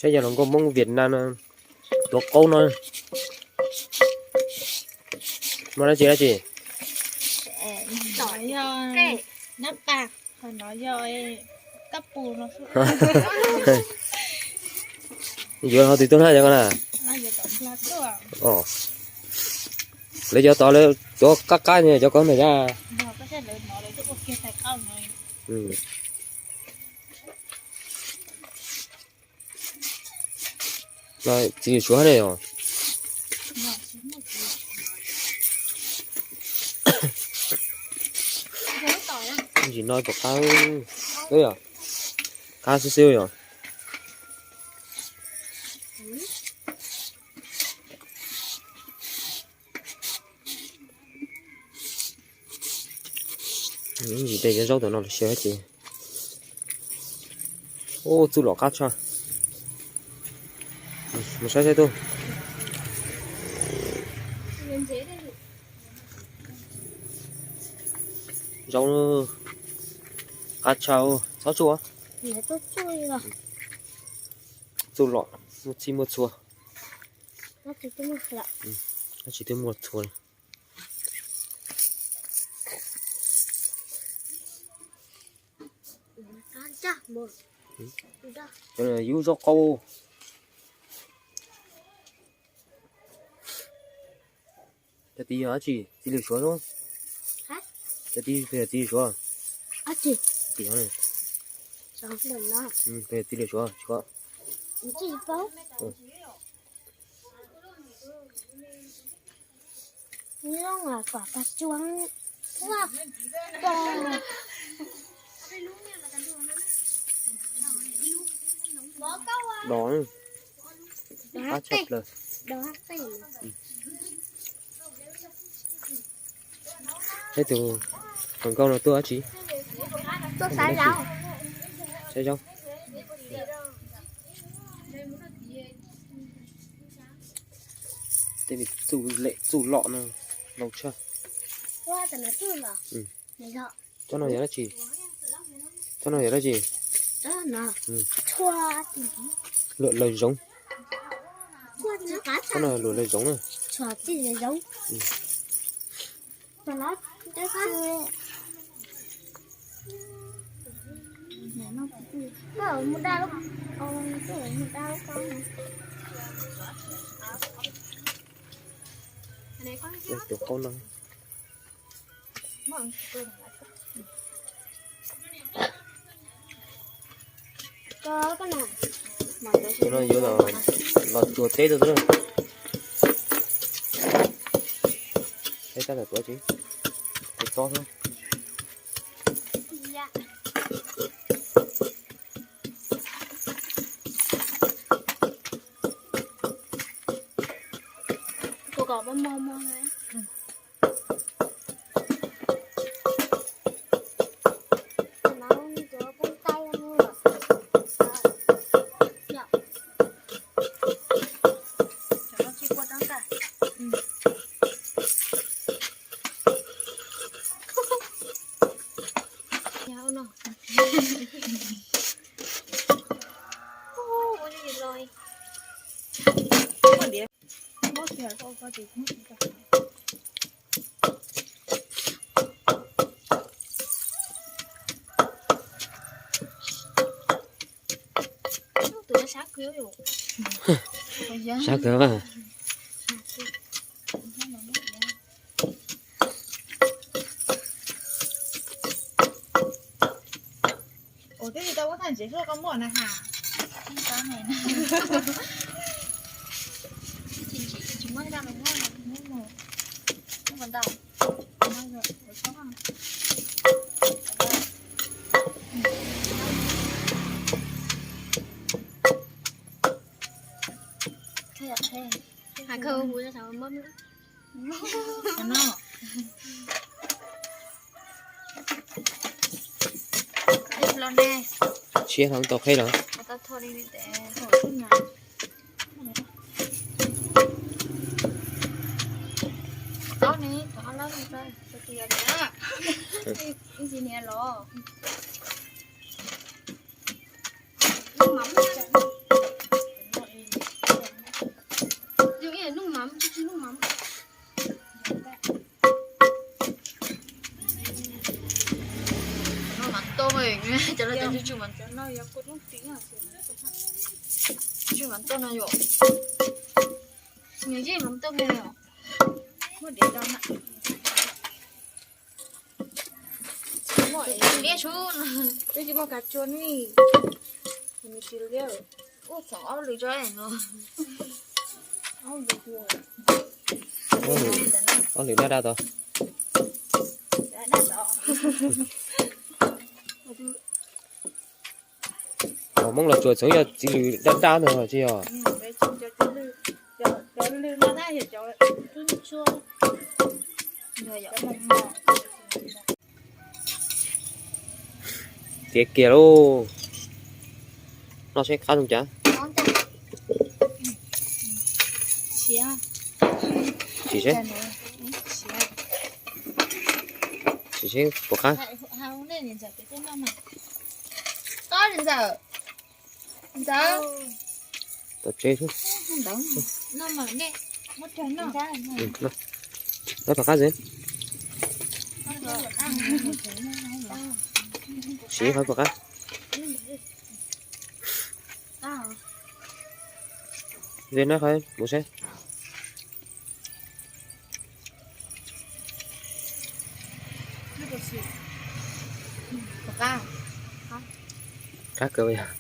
Peb yog hluas nkauj Hmoob Việt Nam no, tuav qaub no. Muaj dab tsi dab tsi? Yuav ho twg tuaj na cov ko na? Lawv cov tod lawv tuav qab qab cov ko na yom. Txiv lws suav ne yom. Ntsis no pom qab, qab xwb xwb yom. Ntsis de cov zaub tom no los xyaw ces. Ub, txuj lom qab tshaj. Mus saib saib tuaj. Zaub qab tshaj, txhob tsuj. Txuj lom, muaj txhij muaj txhua. Dab tsi twb muaj txhua li. Yub zaub qaub. Cov tid yog dab tsi? Txiv lws suav. Cov tid yog txiv lws suav. Txiv lws suav. Dos, qab tshaj plaws. Peb tus hluas nkauj no tuaj dab tsi? Saib zaub. Tej me txuj lem txuj lom no ntau tshaj. Tsob no yog dab tsi? Tsob no yog dab tsi? Luam lawv zoov. Tsob no luam lawv zoov na. Tus qaub no. Tus no yuav los tsuag teb tau. Teb tab tom tuav tsis, tuav tsob xwb. Sab kawg mas. Ua twb tsis tau muab thaj ntsev hluaj koj muab na ha. Hais kawg hu rau sawv muab. Tshiab hloov tau qheb los. Tsis mas cov no yog kua lub ti, tsis mas tuaj no yom. Nws yeej mas tuaj me yom. Muab diav rau na. Liab sub. Twb tsis muaj kav tsua ne. Nws tsis liab. Ub, txhoov ob lwm tso no. Ob lwm daj daj tod. Hauv Hmoob Los Tsuas txheeb yog txiv lws daj daj ntag tsis yog? Tiav kiag lauj. Noj seb qab zoo cas. Sim seb. Sim seb puas qab. Tom tsev xwb. Noj puas qab xwb. Sim qhov puas qab. Ze nab qhov mus seb. Qab kawg yog.